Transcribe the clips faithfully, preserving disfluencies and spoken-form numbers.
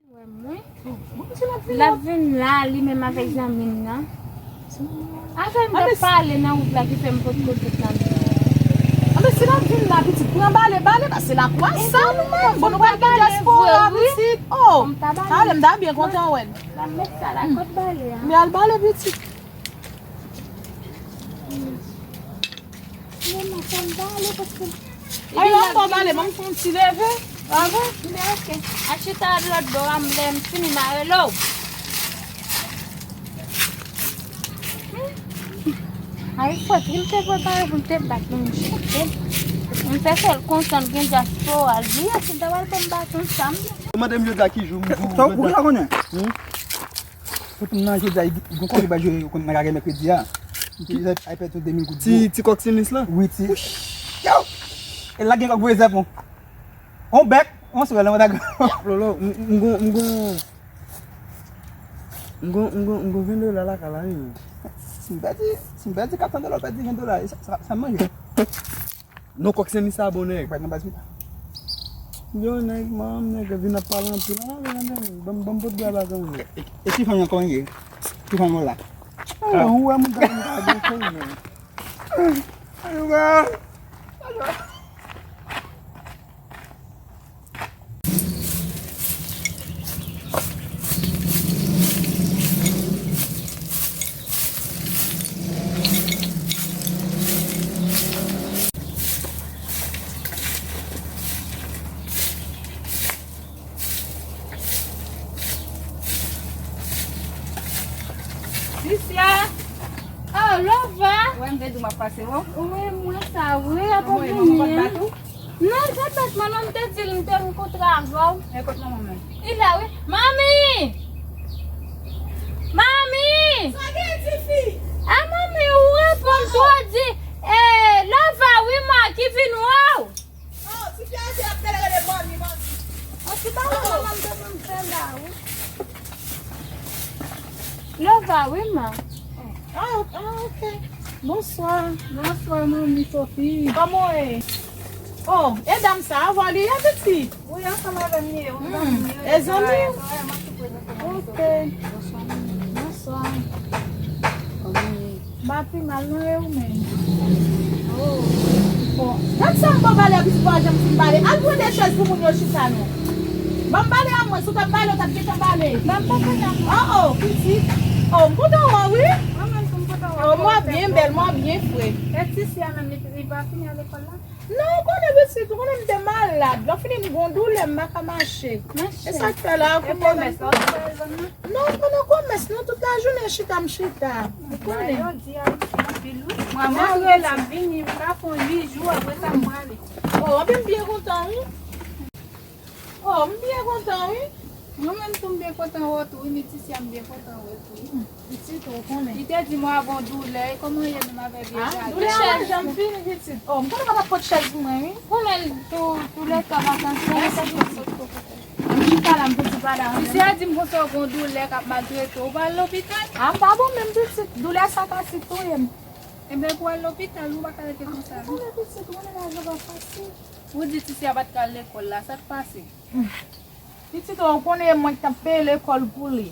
Wè mwen. L ap vin la, li menm avèk zanmi l nan. Avè m t ap pale nan wout la ki fè m potko sot nan. Anben si l ap vin la, pitit, pran bale, bale, paske lakou a sal ou menm. Bon, nou pral gen dyaspora, pitit. Oh, talè m ta byen kontan wè l. M ap met sa la, kot bale a? Men al bale, pitit. Men non, fò m bale paske Ay, non, fò m bale, ban m fè yon ti leve. Avè? Men ok. Al chita lòt bò a, m lè m fini m a rele w. Ay, fòt, wi, m te prepare pou m te bat nou, m chante. M fè fè l kontan, l gen dyaspora, l di, si l ta pral ban m baton sa, m Ou mande m jodi a ki jou, m di w Sa ou jodi a. Ou la konnen? Tout moun nan jodi a, li gon kòb li bay jwe nan kare mèkredi a. Li pèdi tout de mil goud. Ti, ti kòk simis lan? Wi, ti. Yo! E la gen kòk voye zèf, on. On bèk, on swèl, on dagan. Lolo, m, m gon, m gon, m gon, m gon, m gon ven dola lakay la, wi. Si m pèdi, si m pèdi kat san dola, ou pèdi ven dola, e sa, sa, sa m manje. Non, kòk se mi sa bon nèg. Ou pa nan baz mi la. Yo, nèg, manman, nèg, vin ap pale anpil. An, ale, ale, ban m, ban m pot bwa ba granmoun. E, e, e ki fanm ankò ye? Ki fanm la? Ah, ou wè moun sa, moun sa bon fanm, men. Ayo, ba. Sisya! Oh, Lova! Wè, m te di w m ap pase, wo. Wi, mwen sa, wi, ap vini. Non, se pèt mwen, non, m te di l m te renkontre avè w. E kot manman mwen? Li la, wi. Manmi! Manmi! Sa gen, tifi? A, manmi, ou reponn tou, ou di, eh, Lova, wi, mwen ki vin wè w. Oh, tifi a di ap rele manmi, manmi. Oh, se pa manman m te konn fè la, wi. Lova, wi, ma. Ah, ok, ah, ok. Bonswa. Bonswa, manmi Sophie. Kòman w ye? Oh, e dam sa, avè w li ye, pitit? Wi, ansanm avè m li ye. Wi, zanmi m, e zanmi m. Ok. Bonswa, manmi. Bonswa. Kòman w ye? M pa pi mal, non, e ou menm? Oh. Bon, gad sa m ba w pale a, pitit, pa janm fin pale. Al pran de chèz pou moun yo chita, non. Ban m pale a mwen, si w t ap pale, w t ap gentan pale. Ban m pa pale a mwen. Oh, oh, pitit. Oh, m kontan wè w, wi. Mwen menm tou, m kontan wè w. Oh, mwen byen bèl, mwen byen fre. E Ticia menm, li, li pa fini al lekòl la? Non, ou konnen pitit, ou konnen m te malad. Lè fini m gon doulè, m pa ka mache. E sa k fè la, ou konnen. Non, m pa nan komès, non, tout lajounen chita, m chita. Ou konnen. Yo di Ayiti anpil, wi. Mwen, mwen tou la, m vini, m ka fè yon uit jou, apre sa, m prale. Oh, anben m byen kontan, wi. Oh, m byen kontan, wi. Mwen menm tou, m byen kontan wè w tou, wi, Leticia, m byen kontan wè l tou, wi. Pitit, ou konnen. Li te di mwen avè w doulè, e kòman w ye menm avè vye gade? Doulè a pa janm fini, pitit. Oh, m konnen pa t ap pot chèz pou mwen, wi. Konnen tou, tou lè tan vakanse, sa ki sot ko kote. M chita la, m pou di pa la. Leticia di m konsa w gon doulè k ap maltrete w, ou pa al lopital? A, m pa bon menm, pitit. Doulè sa ka si touye m. Enben, pou al lopital, ou pa ka rete konsa, non. Ou konnen, pitit, ou konnen lajan pa fasil. Ou di Ticia pa t ka al lekòl la, sa k pase? Pitit, ou konnen e mwen ki t ap peye lekòl pou li.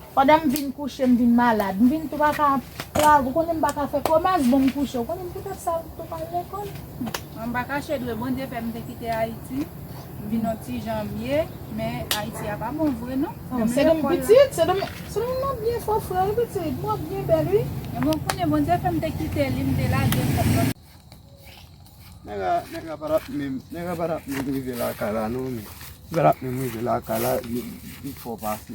Pandan m vin kouche, m vin malad. M vin tou pa ka travay. Ou konnen m pa ka fè komès, bon, m kouche. Ou konnen m poutèt sa m tou pa al lekòl. Mwen m pa kache dwe, Bondye fè m te kite Ayiti. M vin yon ti jan mye, men Ayiti a pa bon vre, non. Oh, se dom pitit, se dom, se dom nan byen fò frè, wi, pitit. Mwen byen bèl, wi. Men bon, konnen Bondye fè m te kite li, m te lage l kòm lòt. Nèg la, nèg la pa t ap menm, nèg la pa t ap menm rive lakay la non, men. Li pa t ap menm rive lakay la, li, li fò pase.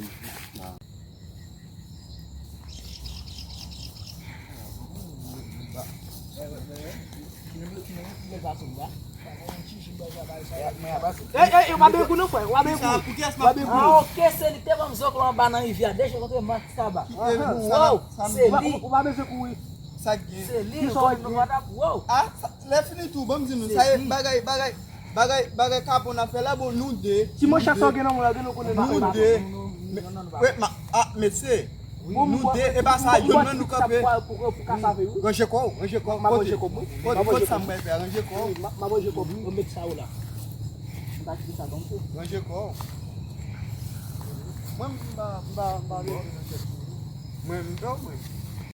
Ey, ey, ey, w ap bebe kou non, frè, w ap bebe kou. W ap bebe kou. Ah, ok, se li te ban m zòklò anba nan rivyè a, deja kontre Mak Saba. Wow, se li. Ou pa bezwen kouri. Sa k gen? Se li, nou pa t ap, wow. Ah, sa, lè fini tou, ban m di nou, sa e bagay, bagay, bagay, bagay kapon n ap fè la, bon, nou de. Ti mouchè sa w gen nan men w la, gen nou konnen bagay. Nou de. Wi, ma, ah, mesye. Nou de, e pa sa, youn nan nou kanpe. Ranje kò w, ranje kò w. Kote? Kote, kote sa m bay fè a, ranje kò w. M ap ranje kò m, m met sa yo la. M pa kite sa ban m tou. Ranje kò w. Mwen, m pa, m pa, m pa rete nan tèt mwen, non. Mwen, m pè, mwen.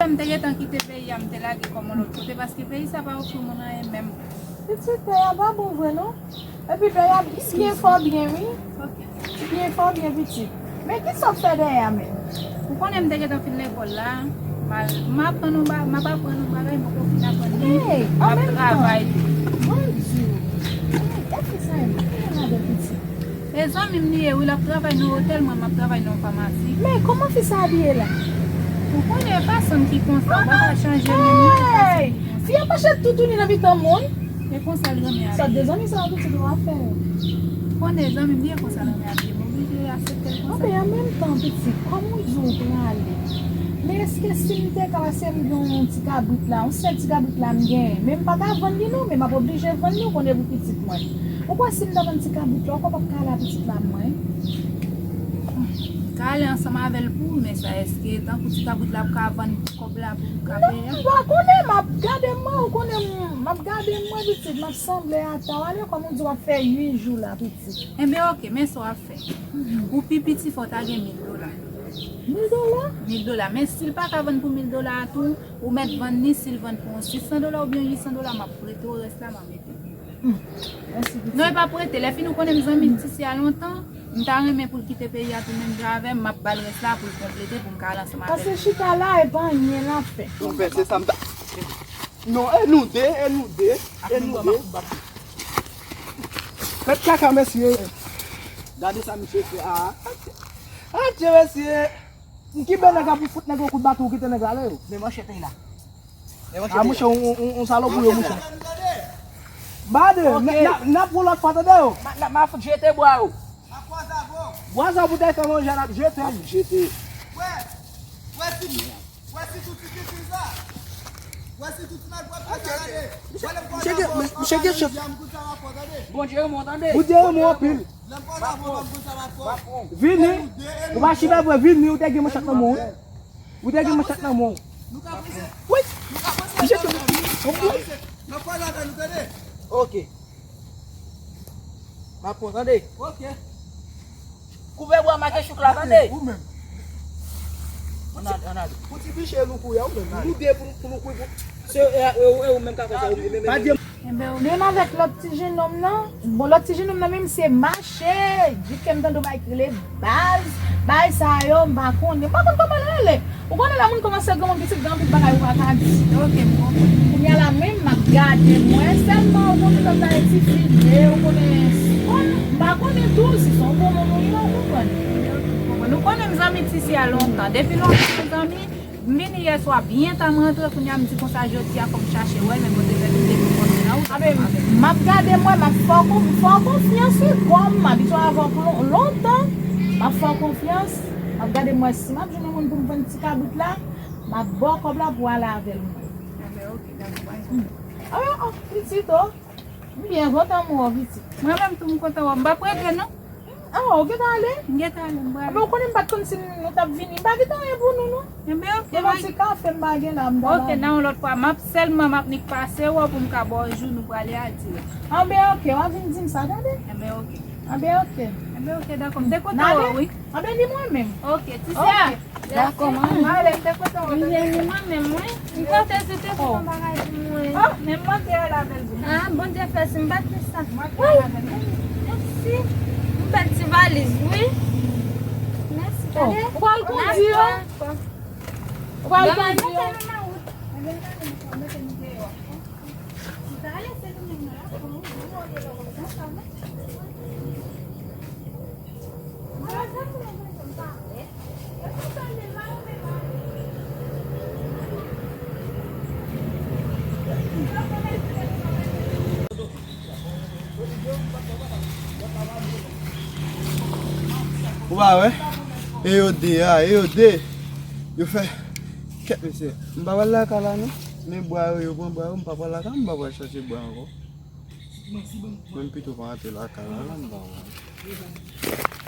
M te gentan kite peyi a, m te lage kò m yon lòt kote, paske peyi sa pa ofri moun anyen menm. Pitit, peyi a pa bon vre, non. Epi peyi a byen fò byen, wi. Ok. Byen fò byen, pitit. Men ki sa w ap fè dèyè a menm? Ou konnen m te gentan fin lekòl la, m al, m aprann yon ba-, m ap aprann yon bagay, m poko fin aprann li, m ap travay. Hey, an menm tan, mwen di w, hey, gad fi sa, e mwen ki gen ladan pitit. E zanmi m li ye, wi, l ap travay nan otèl, mwen, m ap travay nan yon famasi. Men kòman fi sa abiye la? Ou konnen e fason m ki konsa, ou pa ka chanje menm, non, e fason m ki konsa. Fi a pa chèt toutouni nan mitan moun. E konsa l renmen abiye. Sa de zanmi sa yo pitit ou ap fè yo. Ou konnen zanmi m li ye konsa l renmen abiye, m oblije aksepte l konsa. Anben, an menm tan, pitit, kòm ou di w prale, men èske si m te ka, se m gen yon ti kabrit la, yon sèl ti kabrit la m genyen, men m pa ka vann li non, men m ap oblije vann li, ou konnen pou pitit mwen. Ou kwè si m ta vann ti kabrit la, ou kwè p ap ka al a pitit la mwen? Ka ale ansanm avè l pou ou, men sa, èske tankou ti kabrit la ap ka vann kòb la pou ou ka peye? Non, m pa konnen, m ap gade mwen, ou konnen m, m ap gade mwen, pitit, m ap sanble ata w ale, kòm ou di w ap fè uit jou la, pitit. Enben, ok, men sa w ap fè. Ou pi piti fò w ta gen mil dola. Mil dola? Mil dola. Men si l pa ka vann pou mil dola a tou, ou mèt vann li, si l vann pou yon sis san dola oubyen uit san dola, m ap prete w rès la, m a mete. Hmm. Mèsi, pitit. Non, e pa prete. Lè fini, ou konnen m zanmi Titi a lontan. M ta renmen pou l kite peyi a tou menm jan avè m. M ap ba l rès la pou l konplete, pou m ka al ansanm avè l. Pase chita la, e pa anyen l ap fè. Konpè, se sa m ta. Non, e nou de, e nou de, e nou de. Fèt kaka, mesye. Gade sa misye fè a. Adje, mesye. M kibe nèg la pou fout nèg yon kout baton, ou kite nèg la ale yo. Men manchèt la. Men manchèt la. A, mouche, on, on, on salop ou ye, mouche. Bade, n a, n a, n a pran lòt fwa, tande yo. M a, m a, m a fout jete bwa yo. Bwa sa pou te fè manje, n ap jete. N ap jete. Wè, wè si, wè si tout ti pitit sa. Wè si tout ti nèg wè sa gade. Misye gen, misye gen chans. Bondye renmen w, tande. Bondye renmen w anpil. Vini. Ou pa chita vre, vini, ou te gen manchèt nan men w. Ou te gen manchèt nan men w. Wi. Misye te. Ok. M ap pran, tande. Ok. Koupe bwa make chouk la, tande. Ou menm. Ann ale, ann ale. Pou ti biche nou kouri a, ou menm, ale. Nou de pou, pou nou kouri, pou. Se, e, e, e, ou menm ka fè sa, ou menm, menm, menm. Menm avèk lòt ti jenòm nan. Bon, lòt ti jenòm nan menm se mache. Jike m tande w bay ki rele baz. Bay sa yo, m pa konnen. M pa konn kòman l rele. Ou konnen lè moun kòmanse granmoun pitit, gen anpil bagay ou pa ka di. Ok, m konprann. Kounye a la menm, m ap gade mwen sèlman, ou konnen lòt la e ti file, ou konnen, bon, m pa konnen tou si se yon granmoun ou ye, ou konprann. Bon, nou konnen m zanmi Titi a lontan. Depi lontan nou zanmi, m vini yè swa byen ta m rantre, kounye a m di konsa jodi a fò m chache wè l, men Bondye fè m te vin kontre nan wout ansanm avè l. M ap gade mwen, m ap fè w kon-, fè w konfyans wi, kòm m abitye avè w pou lon-, lontan, m ap fè w konfyans, m ap gade mwen si m ap jwenn yon moun pou m vann ti kabrit la, m ap ba w kòb la pou w ale avè l mwen. Enben, ok, dakò, pa gen pwoblèm. Ah, oh, pitit, oh. M byen kontan m wè w, pitit. Mwen menm tou, m kontan wè w. M p ap rete, non. Ah, ou gentan ale? M gentan ale, m prale. Enben, ou konnen m pa t konn si nou t ap vini. M pa gentan anyen pou nou, non. Enben, ok, men yon ti kafe m pa gen la, m ta ba nou. Ok, nan yon lòt fwa, m ap sèlman, m ap nik pase wè w pou m ka ba w jou, nou prale a dirèk. Enben, ok, w a vin di m sa, tande? Enben, ok. Enben, ok. Enben, ok, dakò. M te kontan wè w, wi. Anben, ni mwen menm. Ok, ti sè. Ok. Dakò, manmi. Ale, m te kontan wè w. M vini mwen menm, wi. M kontan si w te kontan bagay pou mwen. Oh, men m manke al avè l pou mwen. Ah, Bondye fè si m pa t fè sa. M manke al avè l pou mwen. Mèsi. M pèd ti valiz, wi. Mèsi, tande. Ou pral kondi, wi. Ou pral kondi, wi. Mete nou nan wout. Mete nou deyò. Ou pa wè? E yo de a, e yo de. Yo fè kèt mesye. M pa pral lakay la non. Men bwa yo, yo pran bwa yo, m pa pral lakay, m pa pral chache bwa ankò. Mwen pito pa antre lakay la, la, m pa wè.